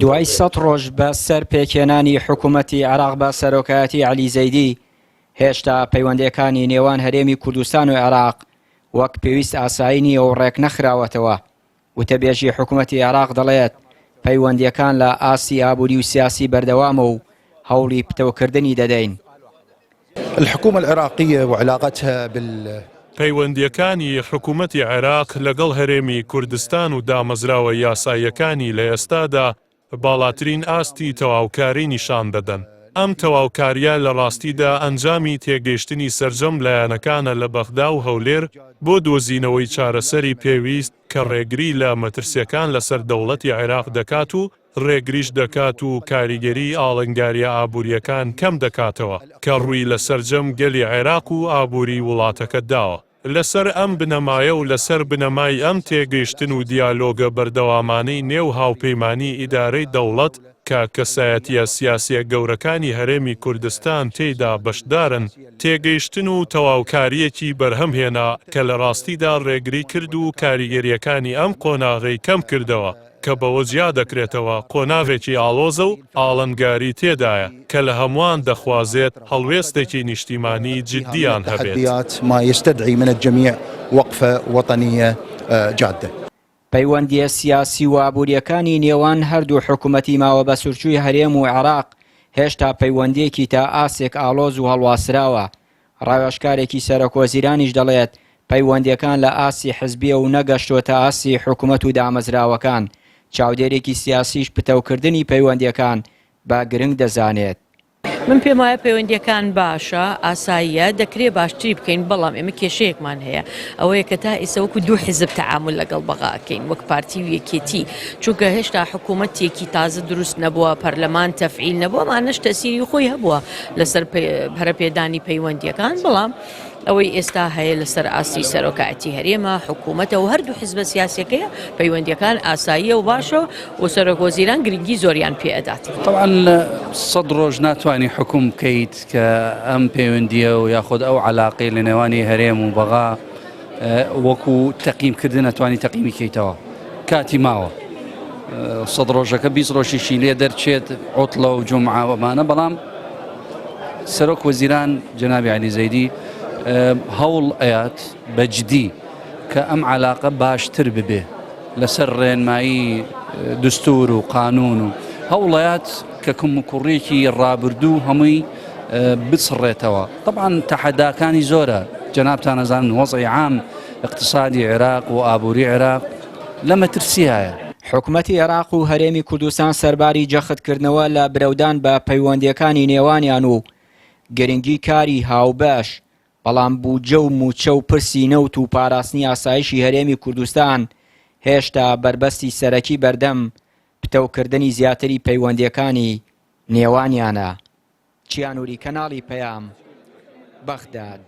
دوای سەت ڕۆژ بە سەر پێکهێنانی حکوومەتی عێراق بە سەرۆکایەتی عەلی زەیدی، هێشتا پەیوەندییەکانی نێوان هەرێمی کوردستان و عێراق وەک پێویست ئاسایی نییە و ڕێکنەخراوەتەوە. وتەبێژی حکومەتی عێراق دەڵێت، پەیوەندییەکان لە ئاستی ئابووری و سیاسی بەردەوامە و هەوڵی پتەوکردنی دەدەین. الحکومە العراقیە وعلاقتها بال. پەیوەندییەکانی حکومەتی عێراق لەگەڵ هەرێمی کوردستان و دامەزراوە یاساییەکانی لە ئێستادا باڵاترین ئاستی تەواوکاری نیشان دەدەن. ئەم تەواوکارییە لە ڕاستیدا ئەنجامی تێگەیشتنی سەرجەم لایەنەکانە لە بەغدا و هەولێر بۆ دۆزینەوەی چارەسەری پێویست کە ڕێگری لە مەترسییەکان لەسەر دەوڵەتی عێراق دەکات و ڕێگریش دەکات و کاریگەریی ئاڵنگارییە ئابوورییەکان کەم دەکاتەوە کە ڕووی لە سەرجەم گەلی عێراق و ئابووریی وڵاتەکە داوە. لەسەر ئەم بنەمایە و لەسەر بنەمای ئەم تێگەیشتن و دیالۆگە بەردەوامانەی نێو هاوپەیمانیی ئیدارەی دەوڵەت کە کەسایەتییە سیاسییە گەورەکانی هەرێمی کوردستان تێیدا بەشدارن، تێگەیشتن و تەواوکارییەکی بەرهەم هێنا کە لە ڕاستیدا ڕێگری کرد و کاریگەرییەکانی ئەم قۆناغەی کەم کردەوە. کە بەوە جیا دەکرێتەوە قۆناغێکی ئاڵۆزە و ئاڵنگاری تێدایە کە لە هەمووان دەخوازێت هەڵوێستێکی نیشتیمانی جدییان هەبێت. پەیوەندییە سیاسی و ئابوورییەکانی نێوان هەردوو حکومەتی ماوەبەسەرچووی هەرێم و عێراق هێشتا پەیوەندییەکی تا ئاستێک ئاڵۆز و هەڵواسراوە، ڕاوێژکارێکی سەرۆکوەزیرانیش دەڵێت، پەیوەندییەکان لە ئاستی حزبییە و نەگەشتۆتە ئاستی حکومەت و دامەزراوەکان، چاودێرێکی سیاسیش پتەوکردنی پەیوەندییەکان بە گرنگ دەزانێت. من پێم وایە پەیوەندییەکان باشە، ئاساییە، دەکرێ باشتری بکەین، بەڵام ئێمە کێشەیەکمان هەیە، ئەوەیە کە تا ئیستا وەکو دوو حیزب تەعامول لەگەڵ بەغا ئەکەین، وەک پارتی و یەکێتی، چونکە هێشتا حکوومەتێکی تازە دروست نەبووە، پەرلەمان تەفعیل نەبووە، ئەمانەش تەسیری خۆی هەبووە لەسەر پەرەپێدانی پەیوەندییەکان، بەڵام ئەوەی ئێستا هەیە لەسەر ئاستی سەرۆکایەتی هەرێمە، حکوومەتە و هەردوو حزبە سیاسیەکەیە، پەیوەندییەکان ئاساییە و باشە و سەرۆک وەزیران گرنگی زۆریان پێ ئەدات. تەبعەن سەد ڕۆژ ناتوانی حوکم بکەیت کە ئەم پەیوەندییە و یاخود ئەو عەلاقەی لە نێوانی هەرێم و بەغا وەکو تەقیم کردن ئەتوانی تەقیمی کەیتەوە کاتی ماوە سەد ڕۆژەکە 20 ڕۆژیشی لێ دەرچێت عوتڵە و جومعە ئەمانە بەڵام سەرۆک وەزیران جەنابی عەلی زەیدی هەوڵ ئەیات بە جدی کە ئەم علاقە باشتر ببێ لەسەر ڕێنمایی دستور و قانون و هەوڵەیات کە کەموکوڕیەکی ڕابردوو هەمووی بسڕێتەوە طبعا تەحەداکانی زۆرە جەنابتان ئەزانن وەزعی عام اقتصادی عێراق و ئابووری عێراق لە مەترسیایە. حکومەتی عێراق و هەرێمی کوردستان سەرباری جەختکردنەوە لە برەودان بە پەیوەندییەکانی نێوانیان و گرنگی کاری هاوبەش، بەڵام بودجە و مووچە و پرسی نەوت و پاراستنی ئاسایشی هەرێمی کوردستان هێشتا بەربەستی سەرەکی بەردەم پتەوکردنی زیاتری پەیوەندییەکانی نێوانیانە. چیا نوری، کەناڵی پەیام، بەغداد.